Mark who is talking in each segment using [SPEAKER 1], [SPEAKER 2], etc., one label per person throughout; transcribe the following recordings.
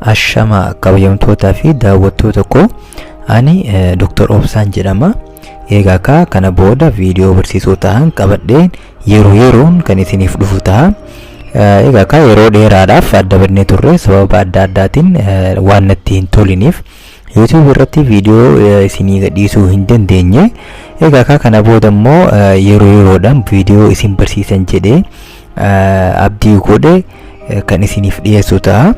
[SPEAKER 1] Ashama kabajamtootaa fi daawwattoota koo, ani Dr. Obsaan jedhama. Egaa kaa kana booda viidiyoo barsiisoo ta'an qabadheen yeroo yeroon kan isiniif dhufu ta'a. Egaa kaa yeroo dheeraadhaaf adda bannee turre, sababa adda addaatiin waan natti hin toliniif YouTube irratti viidiyoo isinii gadhiisuu hin dandeenye. Egaa kaa kana booda immoo yeroo yeroodhaan viidiyoo isin barsiisan jedhee abdii godhe kan isiniif dhiyeessu ta'a.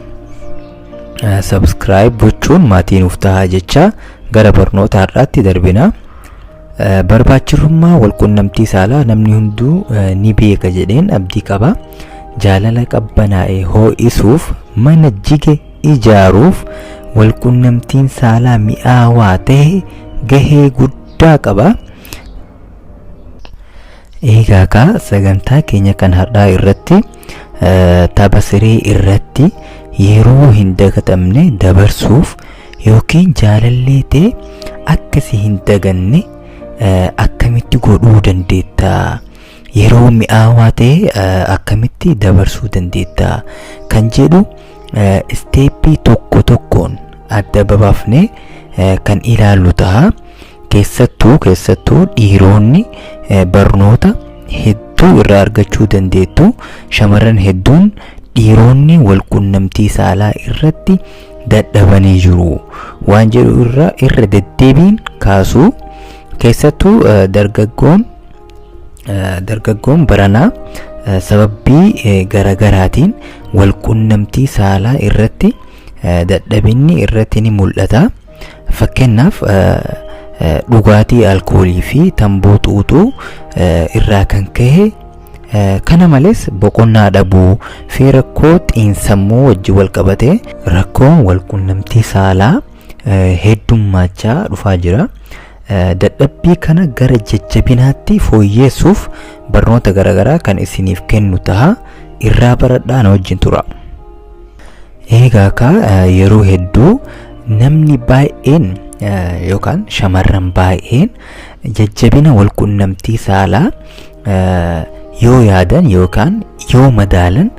[SPEAKER 1] Subscribe gochuun maatii nuuf ta'a jecha gara barnoota har'aatti darbina. Barbaachisummaa walqunnamtii saalaa namni hunduu ni beeka jedheen abdii qaba. Jaalala qabbanaa'e hoo'isuuf, mana jige ijaaruuf walqunnamtiin saalaa mi'aawaa ta'e gahee guddaa qaba. Egaa kaa sagantaa keenya kan har'aa irratti tapha siree irratti yeroo hin dagatamne dabarsuuf yookiin jaalallee ta'e akka si hin daganne akkamitti godhuu dandeetta, yeroo mi'aawaa ta'e akkamitti dabarsuu dandeetta kan jedhu step tokko tokkoon adda babaafnee kan ilaallu ta'a. Keessattuu dhiironni barnoota hedduu irraa argachuu dandeettu. Shamarran hedduun dhiironni walqunnamtii saalaa irratti dadhabanii jiru waan jedhu irra deddeebiin kaasuu. Keessattuu dargaggoon baranaa sababbii garagaraatiin walqunnamtii saalaa irratti dadhabinni irratti ni mul'ata. Fakkeenyaaf, dhugaatii alkoolii fi tamboo xuuxuu irraa kan ka'e, kana malees boqonnaa dhabuu fi rakkoo xiinsammuu wajjin wal qabatee rakkoon walqunnamtii saalaa heddummaachaa dhufaa jira. Dadhabbii kana gara jajjabinaatti fooyyeessuuf barnoota garaagaraa kan isiniif kennu ta'a. Irraa baradhaa, na wajjin tura. Egaa kaa yeroo hedduu namni baay'een yookaan shamarran baay'een jajjabina walqunnamtii saalaa yoo yaadan yookaan yoo madaalan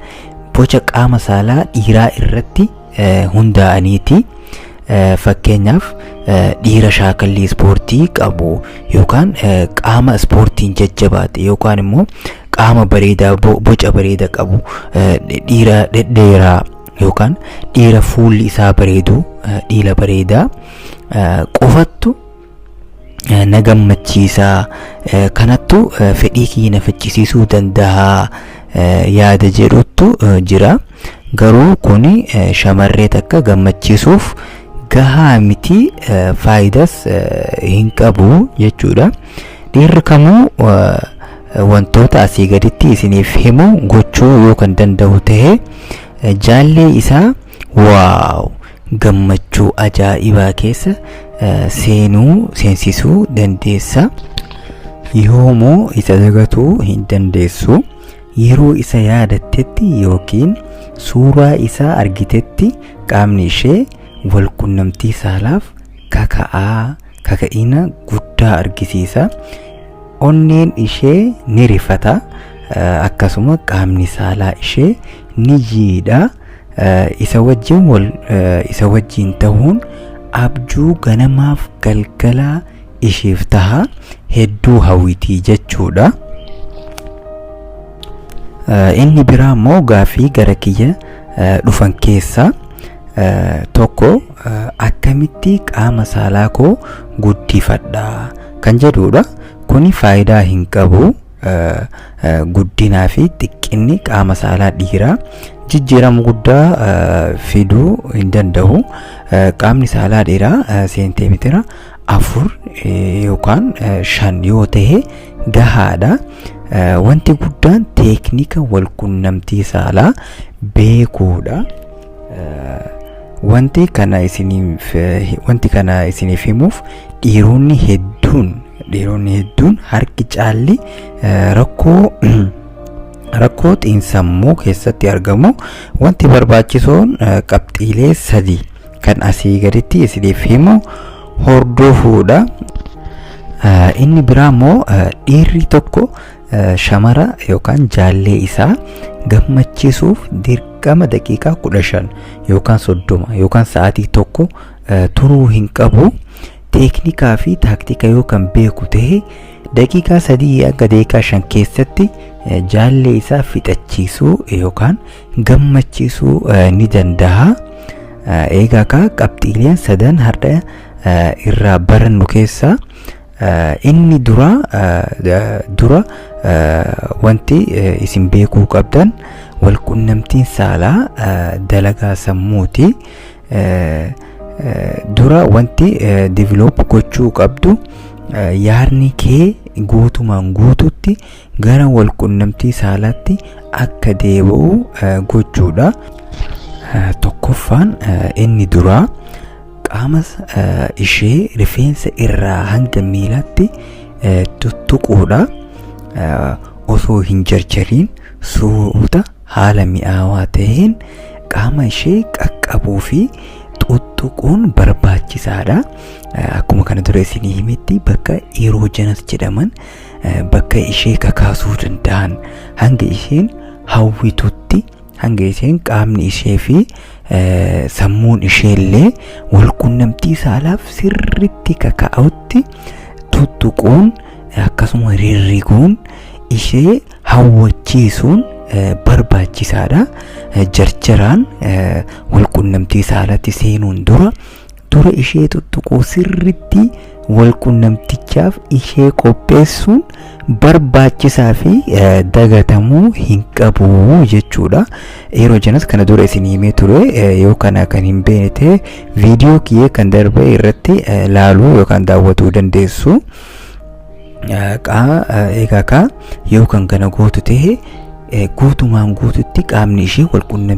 [SPEAKER 1] boca qaama saalaa dhiiraa irratti hundaa'aniiti. Fakkeenyaaf, dhiira shaakallii ispoortii qabu yookaan qaama ispoortiin jajjabaate yookaan immoo qaama bareedaa, boca bareedaa qabu, dhiira dhedheeraa yookaan dhiira fuulli isaa bareedu, dhiira bareedaa qofattu na gammachiisaa, kanattu fedhii kiyya na ficcisiisuu danda'a yaada jedhutu jira. Garuu kuni shamarree takka gammachiisuuf gahaa miti, faayidaas hin qabu jechuudha. Dhiirri kamuu wantoota asii gaditti isiniif himu gochuu yoo kan danda'u ta'e, jaallee isaa wow gammachuu ajaa'ibaa keessa seenuu seensisuu dandeessa. Yoomuu isa dagatuu hin dandeessu. Yeroo isa yaadattetti yookiin suuraa isaa argitetti qaamni ishee walqunnamtii saalaaf kaka'aa, kaka'ina guddaa argisiisa. Onneen ishee ni rifata. Akkasuma qaamni saalaa ishee ni jiidha. Isa wajjin ta'uun abjuu ganamaaf galgalaa isheef taha, hedduu hawwitii jechuudha. Inni biraa immoo gaaffii gara kiyya dhufan keessaa tokko akkamitti qaama saalaa koo guddifadha kan jedhudha. Kuni faayidaa hin qabu. Guddinaa fi xiqqinni qaama saalaa dhiiraa jijjiirama guddaa fiduu hin danda'u. Qaamni saalaa dhiiraa seentimeetira 4 yookaan 5 yoo ta'e gahaadha. Wanti guddaan teeknika walqunnamtii saalaa beekuudha. Wanti kana isiniif himuuf dhiironni hedduun harki caalli rakkoo xiinsammuu keessatti argamu. Wanti barbaachisoon qabxiilee sadi kan asii gaditti isiniif himu hordofuudha. Inni biraa immoo dhiirri tokko shamara yookaan jaallee isaa gammachiisuuf dirqama Dirqama daqiiqaa 15 yookaan 30 yookaan sa'aatii 1 turuu hin qabu. Teeknikaa fi taaktika yoo kan beeku ta'e, daqiiqaa 3 hanga daqiiqaa 5 keessatti jaallee isaa fixachiisuu yookaan gammachiisuu ni danda'a. Eegaa kaa, qabxiileen sadan har'a irraa barannu keessaa inni dura dura wanti isin beekuu qabdan, walqunnamtiin saalaa dalagaa sammuuti. Dura wanti develop gochuu qabdu, yaadni kee guutumaan guututti gara walqunnamtii saalaatti akka deebi'u gochuudha. Tokkoffaan, inni duraa, qaama ishee rifeensa irraa hanga miilaatti tuttuquudha. Osoo hin jarjariin, suuta, haala mi'aawaa ta'een qaama ishee qaqqabuu fi tuttuquun barbaachisaadha. Akkuma kana dura isinii himetti, bakka erogenous jedhaman, bakka ishee kakaasuu danda'an, hanga isheen hawwitutti, hanga isheen qaamni ishee fi sammuun ishee illee walqunnamtii saalaaf sirritti kaka'utti tuttuquun, akkasuma rirriguun, ishee hawwachiisuun barbaachisaadha. Jarjaraan walqunnamtii saalaatti seenuun dura dura ishee tuttuquu, sirritti walqunnamtichaaf ishee qopheessuun barbaachisaa fi dagatamuu hin qabu jechuudha. Erogenous kana dura isin himee ture. Yoo kana kan hin beekne ta'e, viidiyoo kiyyee kan darbe irratti laaluu yookaan daawwatuu dandeessu. Egaa kaa, yoo kan kana gootu ta'e, guutumaan guututti qaamni ishee walqunnamtii